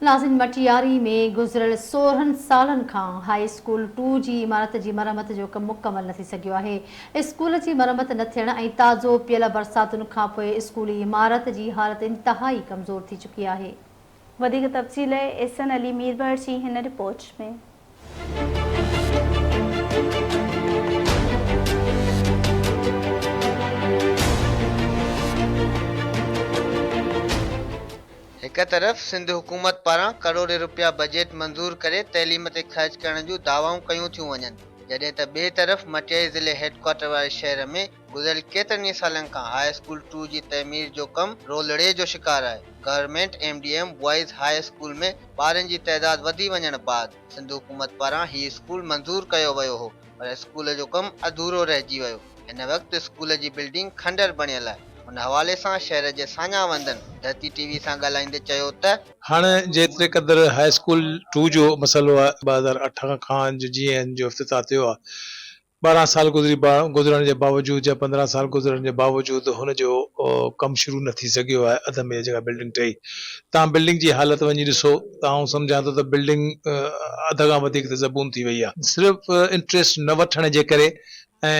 ناظرين مٽياري ۾ گذريل 16 سالن کان هاء اسڪول ٽو جي عمارت جي مرمت جو ڪم مڪمل نه ٿي سگهيو آهي. اسڪول جي مرمت نه ٿيڻ ۽ تازو پيل برساتن کانپوء اسڪولي عمارت جي حالت انتهائي ڪمزور ٿي چڪي آهي. وڌيڪ تفصيل احسن علي ميربحر جي هن رپورٽ ۾. هڪ طرف سنڌ حڪومت پاران ڪروڙين رپيا بجيٽ منظور ڪري تعليم تي خرچ ڪرڻ جون دعوائون ڪيون ٿيون وڃن، جڏهن ته ٻئي طرف مٽياري ضلعي هيڊڪوارٽر واري شهر ۾ گذريل ڪيترن ئي سالن کان هاء اسڪول ٽو جي تعمير جو ڪم رولڙي جو شڪار آهي. Government M D M boys high school ۾ ٻارن جي تعداد وڌي وڃڻ بعد سنڌ حڪومت پاران هي اسڪول منظور ڪيو ويو هو پر اسڪول جو ڪم اڌورو رهجي ويو. هن وقت اسڪول جي بلڊنگ کنڊر بڻيل آهي. ان حوالي سان شهر جي ساڃاهه وندن ڌرتي ٽي وي سان ڳالهائيندي چيو ته. هاڻ جيتري قدر هاء اسڪول ٽو جو مسئلو آهي 2008 کان جيئن ان جو افتتاح ٿيو آهي 12 سال گذري گذرڻ جي باوجود يا 15 سال گذرڻ جي باوجود هن جو ڪم شروع نه ٿي سگهيو آهي اڌ ۾ جيڪا بلڊنگ ٺهي تان بلڊنگ جي حالت وڃي ڏسو ته آئون سمجهان ٿو ته بلڊنگ اڌ کان وڌيڪ ته زبون ٿي وئي آهي صرف انٽريسٽ نه وٺڻ جي ڪري ۽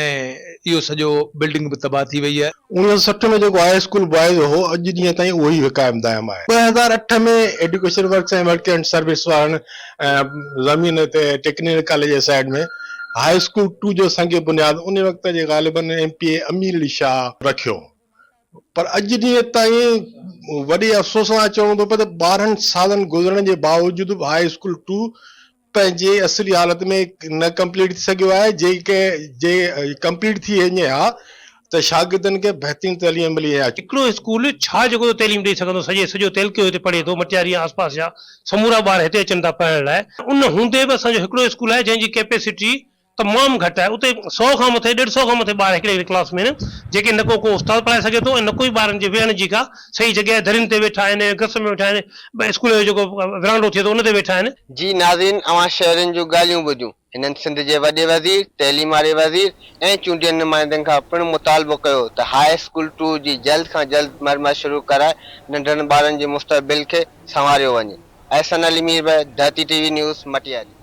اهو سڄو بلڊنگ به تباهه ٿي وئي آهي. 1960 ۾ جيڪو هاء اسڪول بوائز هو اڄ ڏينهن تائين اهو ئي قائم دائم آهي. 2008 ۾ ايڊيوڪيشن ورڪس ۽ ورڪ سروس وارن زمين تي ٽيڪنيڪل ڪاليج جي سائيڊ ۾ هاء اسڪول ٽو جو سنگ بنياد ان وقت جي غالباً M P A Amir Ali Shah رکيو پر اڄ ڏينهن تائين وڏي افسوس سان چوڻو ٿو پئي ته 12 سالن گذرڻ جي باوجود به هاء اسڪول ٽو پنهنجي اصلي حالت ۾ نه ڪمپليٽ ٿي سگهيو آهي جي جي ڪمپليٽ ٿي وڃي ها ته شاگردن کي بهترين تعليم ملي ها. هڪڙو اسڪول ڇا جيڪو ته تعليم ڏئي سگهندو سڄي سڄو تعلقو هتي پڙهي ٿو مٽياري يا آس پاس جا سمورا ٻار هتي اچن ٿا پڙهڻ لاء ان هوندي به اسان جو هڪڙو اسڪول آهي جنهن جي ڪيپيسٽي تمام گهٽ آهي اتي سئو کان مٿي ڏيڍ سئو کان مٿي ٻار هڪڙي هڪڙي ڪلاس ۾ آهن جيڪي نه ڪو ڪو استاد پڙهائي سگهي ٿو ۽ نه ڪوئي ٻارن جي ويهڻ جي ڪا صحيح جڳهه آهي درين تي ويٺا آهن گس ۾ ويٺا آهن اسڪول جو جيڪو ورانڊو ٿئي ٿو ان تي ويٺا آهن. جي ناظرين اوهان شهرين جون ڳالهيون ٻڌيون. هنن سنڌ جي وڏي وزير، تعليم واري وزير ۽ چونڊيل نمائندن کان پڻ مطالبو ڪيو ته هاء اسڪول ٽو جي جلد کان جلد مرمت شروع ڪرائي ننڍڙن ٻارن جي مستقبل کي سنواريو وڃي. Ahsan Ali Mirbahar, Dharti T V news, Matiari.